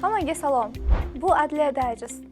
Hammaga salom. Bu Adliya Digest.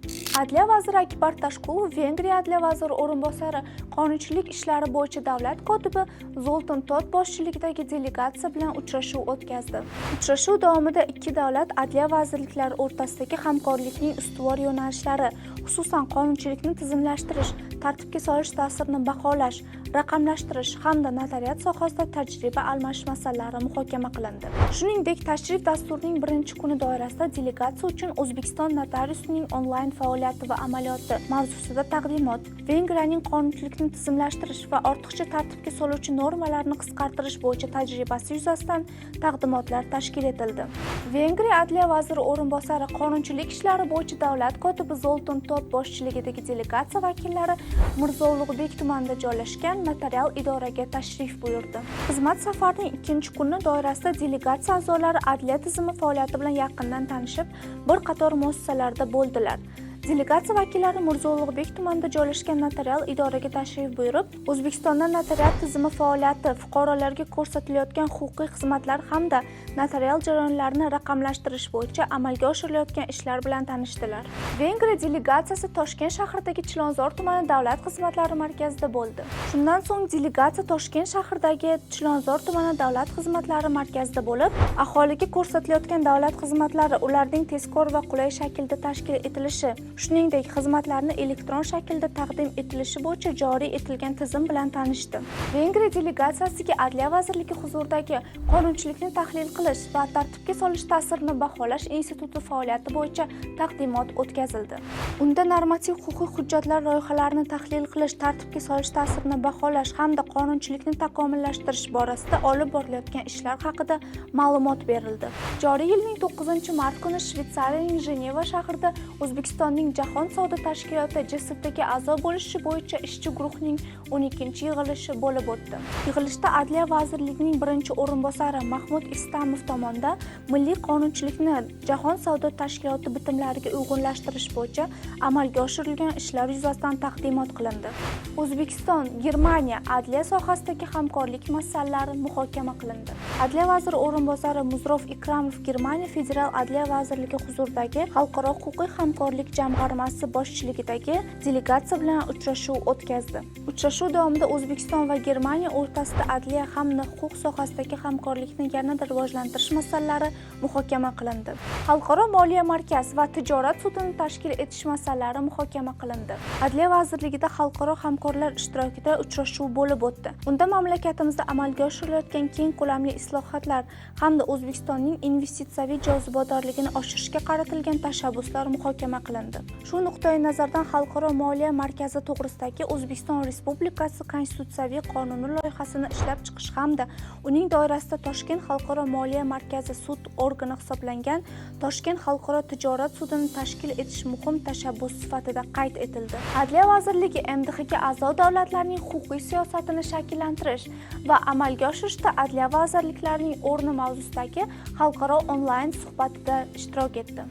Adliya vaziri Akbar Tashqulov Vengriya adliya vaziri o'rinbosari, qonunchilik ishlari bo'yicha davlat kotibi Zoltan Tot boshchiligidagi delegatsiya bilan uchrashuv o'tkazdi. Uchrashuv davomida ikki davlat adliya vazirliklari o'rtasidagi hamkorlikning ustuvor yo'nalishlari, xususan, qonunchilikni tizimlashtirish, tartibga solish ta'sirini baholash, raqamlashtirish hamda notariat sohasida tajriba almashish masalalari muhokama qilindi. Shuningdek, tashrif dasturining birinchi kuni doirasida delegatsiya uchun O'zbekiston notariusining onlayn faoliyati va amaliyoti mavzusida taqdimot, Vengriyaning qonunchilikni tizimlashtirish va ortiqcha tartibga soluvchi normalarni qisqartirish bo'yicha tajribasi yuzasidan taqdimotlar tashkil etildi. Vengriya adliya vaziri o'rinbosari, qonunchilik ishlari bo'yicha davlat kotibi Zoltan Tot boshchiligidagi delegatsiya vakillari Mirzo Ulug'bek tumanida joylashgan notarial idoraga tashrif buyurdi. Xizmat safarining ikkinchi kuni doirasida delegatsiya a'zolari adliya tizimi faoliyati bilan yaqindan tanishib, bir qator muassasalarda bo'ldilar. Delegatsiya vakillari Mirzo Ulug'bek tumanida joylashgan notarial idoraga tashrif buyurib, O'zbekistonda notariat tizimi faoliyati, fuqarolarga ko'rsatilayotgan huquqiy xizmatlar hamda notarial jarayonlarni raqamlashtirish bo'yicha amalga oshirilayotgan ishlar bilan tanishdilar. Vengriya delegatsiyasi Toshkent shahridagi Chilonzor tumani davlat xizmatlari markazida bo'ldi. Shundan so'ng delegatsiya Toshkent shahridagi Chilonzor tumani davlat xizmatlari markazida bo'lib, aholiga ko'rsatilayotgan davlat xizmatlari, ularning tezkor va qulay shaklda tashkil etilishi, shuningdek, xizmatlarni elektron shaklda taqdim etilishi bo'yicha joriy etilgan tizim bilan tanishdi. Vengriya delegatsiyasiga Adliya vazirligi huzuridagi Qonunchilikni tahlil qilish va tartibga solish ta'sirini baholash instituti faoliyati bo'yicha taqdimot o'tkazildi. Unda normativ huquqiy hujjatlar loyihalarini tahlil qilish, tartibga solish ta'sirini baholash hamda qonunchilikni takomillashtirish borasida olib borilayotgan ishlar haqida ma'lumot berildi. Joriy yilning 9 mart kuni Shvetsariyaning Jeneva shahrida O'zbekistonning Jahon savdo tashkiloti, JSTga a'zo bo'lishi bo'yicha ishchi guruhning 12 yig'ilishi bo'lib o'tdi. Yig'ilishda Adliya vazirligining birinchi o'rinbosari Mahmud Istamov tomonidan milliy qonunchilikni Jahon savdo tashkiloti bitimlariga uyg'unlashtirish bo'yicha amalga oshirilgan ishlar yuzasidan taqdimot qilindi. O'zbekiston, Germaniya adliya sohasidagi hamkorlik masalalari muhokama qilindi. Adliya vaziri o'rinbosari Muzrof Ikramov Germaniya Federal adliya vazirligi huzuridagi Xalqaro huquqiy hamkorlik jamg'armasi boshchiligidagi delegatsiya bilan uchrashuv o'tkazdi. Uchrashuv davomida O'zbekiston va Germaniya o'rtasida adliya hamda huquq sohasidagi hamkorlikni yanada rivojlantirish masalalari muhokama qilindi. Xalqaro moliya markaz va tijorat sudini tashkil etish masalalari muhokama qilindi. Adliya vazirligida xalqaro hamkorlar ishtirokida uchrashuv bo'lib o'tdi. Unda mamlakatimizda amalga oshirilayotgan keng ko'lamli islohotlar hamda O'zbekistonning investitsiyaviy jozibadorligini oshirishga qaratilgan tashabbuslar muhokama qilindi. Shu nuqtai nazardan Xalqaro moliya markazi to'g'risidagi O'zbekiston Respublikasi Konstitutsiyaviy qonuni loyihasini ishlab chiqish hamda uning doirasida Toshkent xalqaro moliya markazi sud organi hisoblangan Toshkent xalqaro tijorat sudini tashkil etish muhim tashabbus sifatida qayd etildi. Adliya vazirligi MDHga a'zo davlatlarning huquqiy siyosatini shakllantirish va amalga oshirishda adliya vazirliklarining o'rni mavzusidagi xalqaro onlayn suhbatida ishtirok etdi.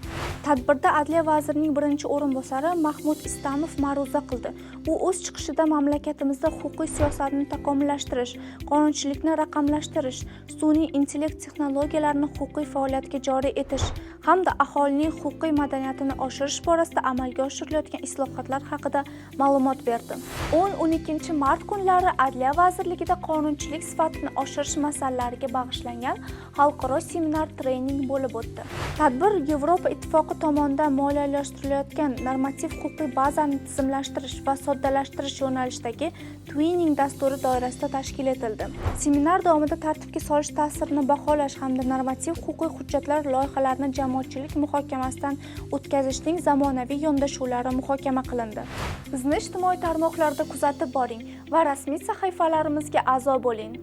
Tadbirda adliya vazirining birinchi o'rinbosari Mahmud Istamov ma'ruza qildi. U o'z chiqishida mamlakatimizda huquqiy siyosatni takomillashtirish, qonunchilikni raqamlashtirish, sun'iy intellekt texnologiyalarini huquqiy faoliyatga joriy etish hamda aholining huquqiy madaniyatini oshirish borasida amalga oshirilayotgan islohotlar haqida ma'lumot berdi. 10-12 mart kunlari Adliya vazirligida qonunchilik sifatini oshirish masalalariga bag'ishlangan xalqaro seminar trening bo'lib o'tdi. Tadbir Yevropa Ittifoqi tomonidan moliyalashtirilayotgan normativ huquqiy bazani tizimlashtirish va soddalashtirish yo'nalishidagi Twinning dasturi doirasida tashkil etildi. Seminar davomida tartibga solish ta'sirini baholash hamda normativ huquqiy hujjatlar loyihalarini jamoatchilik muhokamasidan o'tkazishning zamonaviy yondashuvlari muhokama qilindi. Bizni ijtimoiy tarmoqlarda kuzatib boring va rasmiy sahifalarimizga a'zo bo'ling.